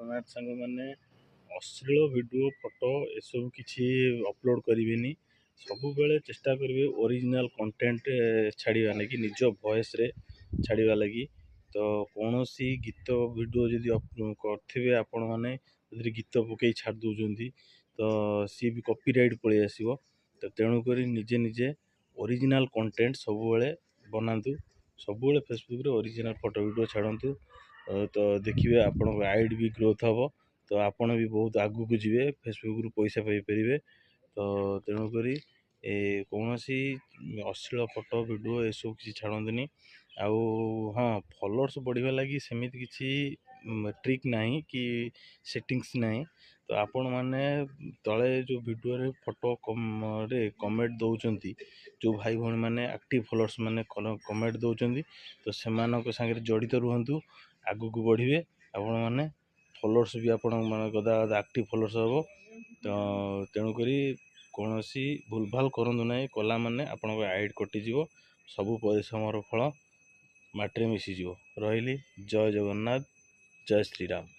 ଜଗନ୍ନାଥ। ସାଙ୍ଗମାନେ, ଅଶ୍ଳୀଳ video, photo ଏସବୁ କିଛି ଅପଲୋଡ଼୍ କରିବେନି। ସବୁବେଳେ ଚେଷ୍ଟା କରିବେ ଅରିଜିନାଲ୍ କଣ୍ଟେଣ୍ଟ ଛାଡ଼ିବା ଲାଗି, ନିଜ ଭଏସ୍ରେ ଛାଡ଼ିବା ଲାଗି। ତ କୌଣସି ଗୀତ ଭିଡ଼ିଓ ଯଦି କରିଥିବେ ଆପଣମାନେ, ସେଥିରେ ଗୀତ ପକାଇ ଛାଡ଼ି ଦେଉଛନ୍ତି, ତ ସିଏ ବି କପିରାଇଟ୍ ପଳେଇ ଆସିବ। ତ ତେଣୁକରି ନିଜେ ନିଜେ ଅରିଜିନାଲ୍ କଣ୍ଟେଣ୍ଟ ସବୁବେଳେ ବନାନ୍ତୁ। ସବୁବେଳେ ଫେସବୁକ୍ରେ ଅରିଜିନାଲ୍ ଫଟୋ, ଭିଡ଼ିଓ ଛାଡ଼ନ୍ତୁ। ତ ଦେଖିବେ ଆପଣଙ୍କ ଆଇଡ଼ି ବି ଗ୍ରୋଥ୍ ହେବ, ତ ଆପଣ ବି ବହୁତ ଆଗକୁ ଯିବେ, ଫେସବୁକ୍ରୁ ପଇସା ପାଇପାରିବେ। ତ ତେଣୁକରି ଏ କୌଣସି ଅଶ୍ଳୀଳ ଫଟୋ, ଭିଡ଼ିଓ ଏସବୁ କିଛି ଛାଡ଼ନ୍ତୁନି। ଆଉ ହଁ, ଫଲୋଅର୍ସ ବଢ଼ିବା ଲାଗି ସେମିତି କିଛି ଟ୍ରିକ୍ ନାହିଁ କି ସେଟିଂସ୍ ନାହିଁ। ତ ଆପଣମାନେ ତଳେ ଯେଉଁ ଭିଡ଼ିଓରେ ଫଟୋ ରେ କମେଣ୍ଟ ଦେଉଛନ୍ତି, ଯେଉଁ ଭାଇ ଭଉଣୀମାନେ ଆକ୍ଟିଭ୍ ଫଲୋଅର୍ସ ମାନେ କମେଣ୍ଟ ଦେଉଛନ୍ତି, ତ ସେମାନଙ୍କ ସାଙ୍ଗରେ ଜଡ଼ିତ ରୁହନ୍ତୁ, ଆଗକୁ ବଢ଼ିବେ ଆପଣମାନେ। ଫଲୋଅର୍ସ ବି ଆପଣଙ୍କ ମାନେ ଗଦା ଗଦା ଆକ୍ଟିଭ୍ ଫଲୋଅର୍ସ ହେବ। ତ ତେଣୁକରି କୌଣସି ଭୁଲଭାଲ କରନ୍ତୁ ନାହିଁ। କଲା ମାନେ ଆପଣଙ୍କ ଆଇଡ଼ି କଟିଯିବ, ସବୁ ପରିଶ୍ରମର ଫଳ ମାଟିରେ ମିଶିଯିବ। ରହିଲି, ଜୟ ଜଗନ୍ନାଥ, ଜୟ ଶ୍ରୀରାମ।